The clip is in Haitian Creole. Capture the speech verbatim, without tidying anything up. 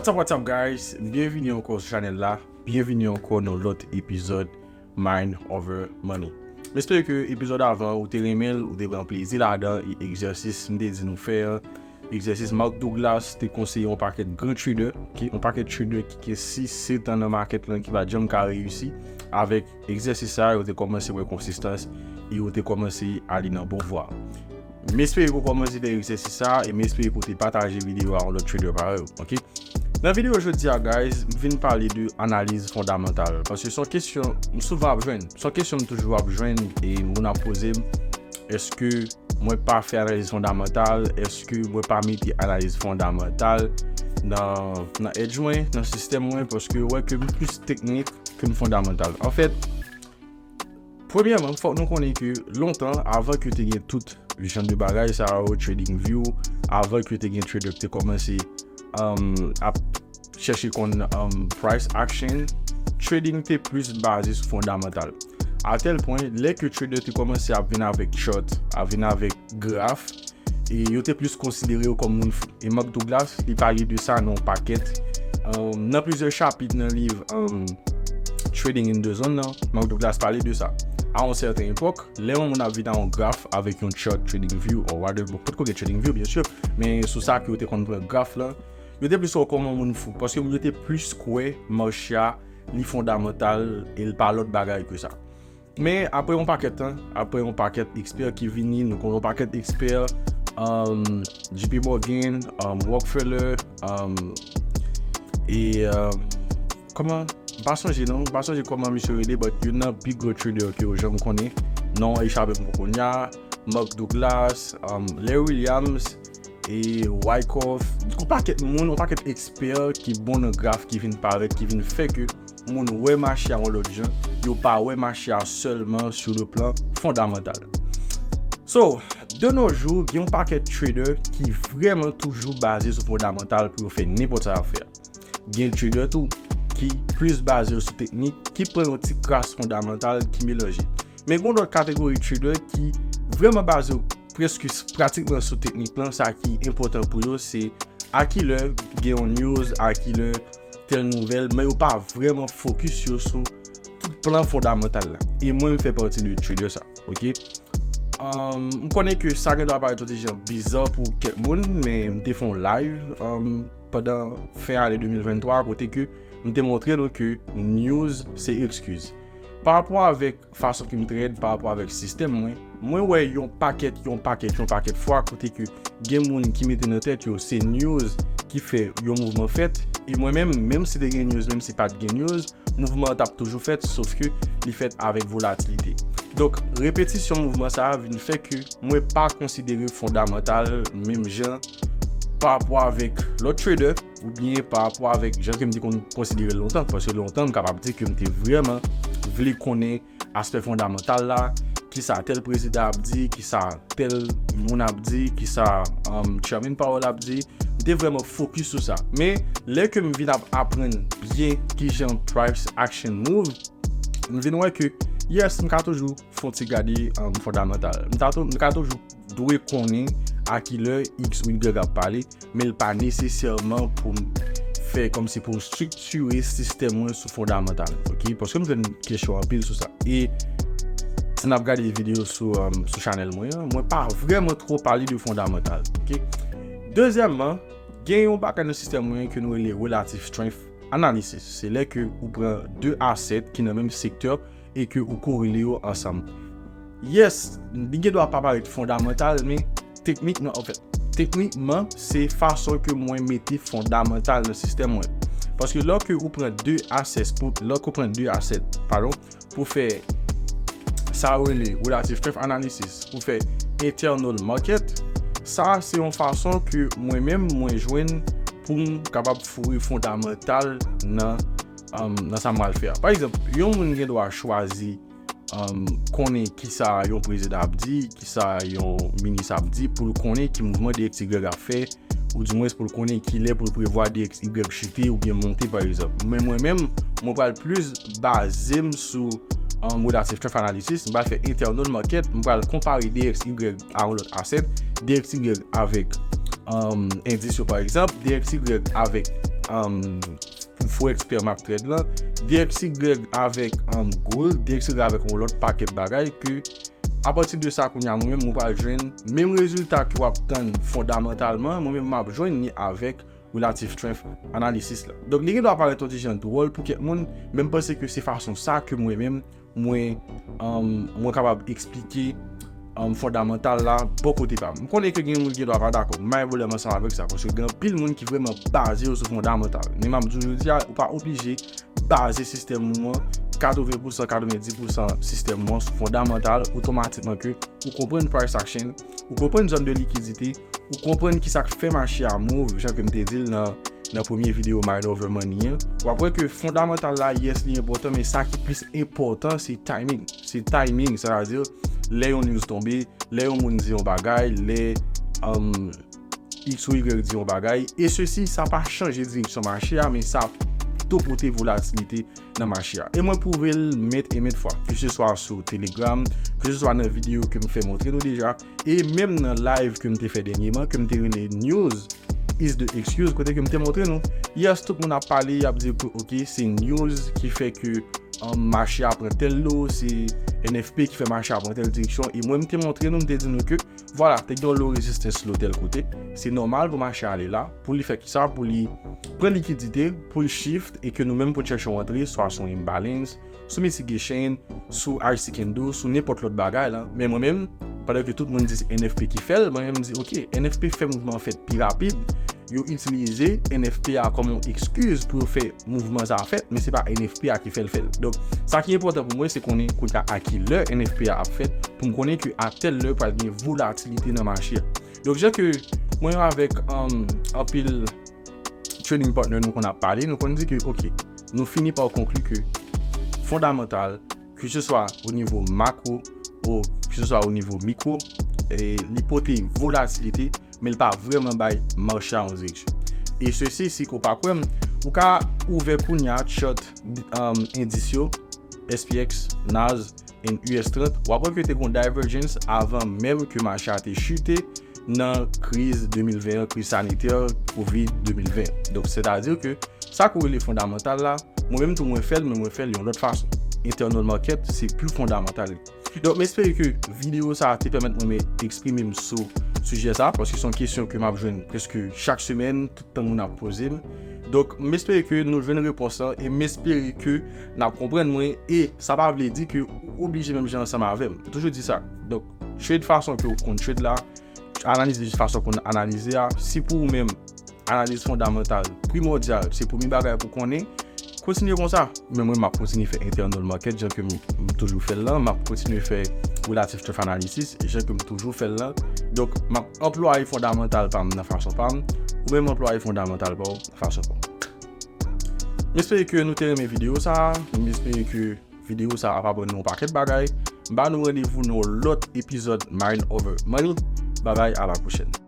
What's up, what's up, guys? Byenvini ankò sou chanèl la. Byenvini ankò nan lòt epizòd Mind Over Money. M espere ke epizòd avan ou te renmen l, ou te pran plezi ladan, e egzèsis m te di nou fè an, egzèsis Mark Douglas te konseye yon pakèt gran trader, ok, yon pakèt trader ki gen sis, sèt an nan market lan ki pa janm ka reyisi avèk egzèsis sa, yo te kòmanse wè konsistans e yo te kòmanse ale nan bon vwa. M espere ke w kòmanse fè egzèsis sa e m espere ke w te pataje videyo a yon lòt trader parèy ou, ok? Nan videyo jodi a, guys, m vin pale de analiz fondamantal. Paske se yon kesyon m souvan ap jwenn. Se yon kesyon m toujou ap jwenn e moun ap poze m, èske mwen pa fè analiz fondamantal? Èske mwen pa mete analiz fondamantal nan, nan edge mwen, nan sistèm mwen? Paske yo wè ke m plis teknik ke m fondamantal. Anfèt, premyèman, fòk nou konnen ke lontan, avan ke te gen tout jan de bagay sa yo, TradingView, avan ke te gen trader ki te kòmanse um, ap chèche konn um, price action, trading te plis baze sou fondamantal. A tèl pwen, lè ke trader te kòmanse ap vin avèk chart, ap vin avèk graf, e yo te plis konsidere yo kòm moun fou. E Mark Douglas, li pale de sa nan yon pakèt, um, nan plizyè chapit nan liv um, Trading in the Zone nan, Mark Douglas pale de sa. A yon sèten epòk, lè yon moun ap vin a yon graf avèk yon chart, TradingView or whatever, bon, potko gen TradingView, byen si, men sou sa ke yo te konn pran graf lan, yo te plis wè w kòm yon moun fou, paske yo te plis kwè mache a, li fondamantal e l pa lòt bagay ke sa. Men apre yon pakèt tan, apre yon pakèt ekspè ki vini, nou konn yon pakèt ekspè, um, J P Morgan, um, Rockefeller, um, e um, kòman, m pa sonje non, m pa sonje kòman misye rele, but youn nan pi gwo trader ke yo janm konnen, non an echape m pou kounye a, Mark Douglas, um, Larry Williams, e Wyckoff, yon pakèt moun, yon pakèt ekspè ki bon nan graf ki vin parèt, ki vin fè ke moun wè mache a yon lòt jan, yo pa wè mache a sèlman sou le plan fondamantal. So, de nos jours, gen yon pakèt trader ki vrèman toujou baze sou fondamantal pou yo fè nenpòt sa y ap fè a. Gen trader tou ki plis baze yo sou teknik, ki pran yon ti kras fondamantal ki melanje. Men gen yon lòt kategori trader ki vrèman baze yo prèske s- pratikman sou teknik lan, sa ki enpòtan pou yo se a kilè gen yon news, a kilè tèl nouvèl, men yo pa vrèman fokis yo sou tout plan fondamantal la. E mwen, m fè pati de trader sa, ok? Um, m konnen ke sa gen dwa parèt yon ti jan biza pou kèk moun, men m te fè yon live um, pandan fen ane de mil venntwa, kote ke m te montre nou ke news se ekskiz. Pa rapò avèk fason ke m trade, pa rapò avèk sistèm mwen, mwen wè yon pakèt, yon pakèt, yon pakèt fwa kote ke gen moun ki mete nan tèt yo se news ki fè yon mouvman fèt, e mwen menm, menm si te gen news, menm si pa t gen news, mouvman an t ap toujou fèt, sof ke li fèt avèk volatilite. Donk, repetisyon mouvman sa a vin fè ke mwen pa konsidere fondamantal menm jan pa rapò avèk lòt trader, oubyen pa rapò avèk jan ke m te konn konsidere l lontan, paske lontan m kapab di ke m te vrèman vle konnen aspè fondamantal la, kisa tèl prezidan ap di, kisa tèl moun ap di, kisa um, Chairman Powell ap di. M te vrèman fokis sou sa. Men, lè ke m vin ap aprann byen kijan price action move, m vin wè ke, yes, m ka toujou fè yon ti gade um, fondamantal. M ka tou- m ka toujou dwe konnen a kilè X ou Y ap pale, men l pa nesesèman pou m fè kòmsi pou m estriktire sistèm mwen sou fondamantal, ok? Paske m jwenn kesyon anpil sou sa. E si n ap gade videyo sou, um, sou chanèl mwen an, mwen pa vrèman twò pale de fondamantal, ok? Dezyèmman, gen yon bagay nan sistèm mwen ke nou rele relative strength analysis. Se lè ke ou pran de asset ki nan menm sektè e ke ou korele yo ansanm. Yes, li gen dwa pa parèt fondamantal, men teknikman, anfèt, teknikman, se fason ke mwen mete fondamantal nan sistèm mwen. Paske lè ke ou pran de assets pou, lè ke ou pran de asset, padon, pou fè sa yo rele relative strength analysis, pou fè internal market, sa se yon fason ke mwen menm mwen jwenn pou m kapab foure fondamantal nan um, nan sa m pral fè a. Pa egzanp, yon moun gen dwa chwazi um, konnen kisa yon prezidan ap di, kisa yon minis ap di, pou l konnen ki mouvman D X Y ap fè, ou dimwens pou l konnen kilè pou l prevwa D X Y chite oubyen monte, pa egzanp. Men mwen menm, mwen pral plis baze m sou um, relative strength analysis, m pral fè internal market, m pral konpare D X Y a yon lòt asset, D X Y avèk um, endis yo, pa egzanp, D X Y avèk um, forex pair m ap trade lan, D X Y avèk um, gold, D X Y avèk yon lòt pakèt bagay ke apati de sa kounye a mwen menm mwen pral jwenn menm rezilta ke w ap tann fondamantalman, mwen menm m ap jwenn li avèk relative strength analysis la. Donk li gen dwa parèt yon ti jan dwòl pou kèk moun, men m panse ke se fason sa ke mwen menm mwen um, mwen kapab eksplike um, fondamantal la bò kote pa m. M konnen ke gen moun gen dwa pa dakò, m pa gen pwoblèm ansanm avèk sa, paske gen anpil moun ki vrèman baze yo sou fondamantal. Men m ap di w jodi a, ou pa oblije baze sistèm ou an katreven pousan, katrevenndis pousan sistèm ou an sou fondamantal, otomatikman ke ou konprann price action, ou konprann zòn de likidite, ou konprann ki sa k fè mache a move, jan ke m te di l nan, nan premye videyo Mind Over Money an. W ap wè ke fondamantal la, yes, li enpòtan, men sa ki plis enpòtan, se timing. Se timing, sètadi lè yon news tonbe, lè yon moun di yon bagay, lè um, X ou Y di yon bagay, e sesi, sa pa chanje direksyon mache a, men sa pito pote volatilite nan mache a. E mwen pwouve l maintes et maintes fois, ke se swa sou Telegram, ke se swa nan videyo ke m fè montre nou deja, e menm nan live ke m te fè dènyèman, ke m te rele News is the excuse, kote ke m te montre nou. Yes, tout moun ap pale, y ap di ke, ok, se news ki fè ke um, mache a pran tèl lo, se N F P ki fè mache a pran tèl direksyon, e mwen m te montre nou, m te di nou ke, vwala, te gen yon lo rezistans lo tèl kote, se nòmal pou mache a ale la, pou li fè kisa, pou li pran likidite, pou l shift, e ke nou menm pou n chèche yon antre, swa sou imbalance, sou mitigation, sou R C candle, sou nenpòt lòt bagay la. Men mwen menm, pandan ke tout moun di se N F P ki fè l, mwen menm m di, ok, N F P fè mouvman an fèt pi rapid, yo itilize N F P a kòm yon ekskiz pou yo fè mouvman sa a fèt, men se pa N F P a ki fè l fè l. Donk, sa ki enpòtan pou mwen, se konnen kounye a a ki lè N F P a ap fèt, pou m konnen ke a tèl lè pral gen volatilite nan mache a. Donk, jan ke mwen avèk um, anpil trading partner nou konn ap pale, nou konn di ke, ok, nou fini pa konkli ke fondamantal, ke se swa o nivo makwo ou ke se swa o nivo mikwo, e li pote volatilite, men li pa vrèman bay mache a yon direksyon. E sesi, si ke w pa kwè m, ou ka ouvè kounye a chart um, endis yo, S P X, Nas, and U S trant, w ap wè ke te gen yon divergence avan menm ke mache a te chite nan kriz de mil ven an, kriz sanitè kovid de mil ven. Donk, sètadi ke sa ke w rele fondamantal la, mwen menm tou mwen fè l, men mwen fè l yon lòt fason. Internal market, se pli fondamantal li. Donk, m espere ke videyo sa a te pèmèt mwen men eksprime m sou sijè sa a, paske se yon kesyon ke m ap jwenn prèske chak semèn, tout tan moun ap poze m. Donk, m espere ke nou jwenn repons lan e m espere ke n ap konprann mwen. E sa pa vle di ke ou oblije menm jan ansanm avè m. M toujou di sa. Donk, trade fason ke w konn trade la, analize fason ke w konn analize a. Si pou ou menm, analiz fondamantal primòdyal, se premye bagay pou konnen, kontinye konsa. Men mwen, m ap kontinye fè internal market, jan ke m, m toujou fè l lan. M ap kontinye fè relative strength analysis, jan ke m toujou fè l lan. Donk, m ap anplwaye fondamantal pa m nan fason pa m, ou menm anplwaye fondamantal pa w nan fason pa w. M espere ke nou te renmen videyo sa a. M espere ke videyo sa a ap aprann nou yon pakèt bagay. M ba nou randevou nan yon lòt epizòd Mind Over Money. Babay, a la pwochèn.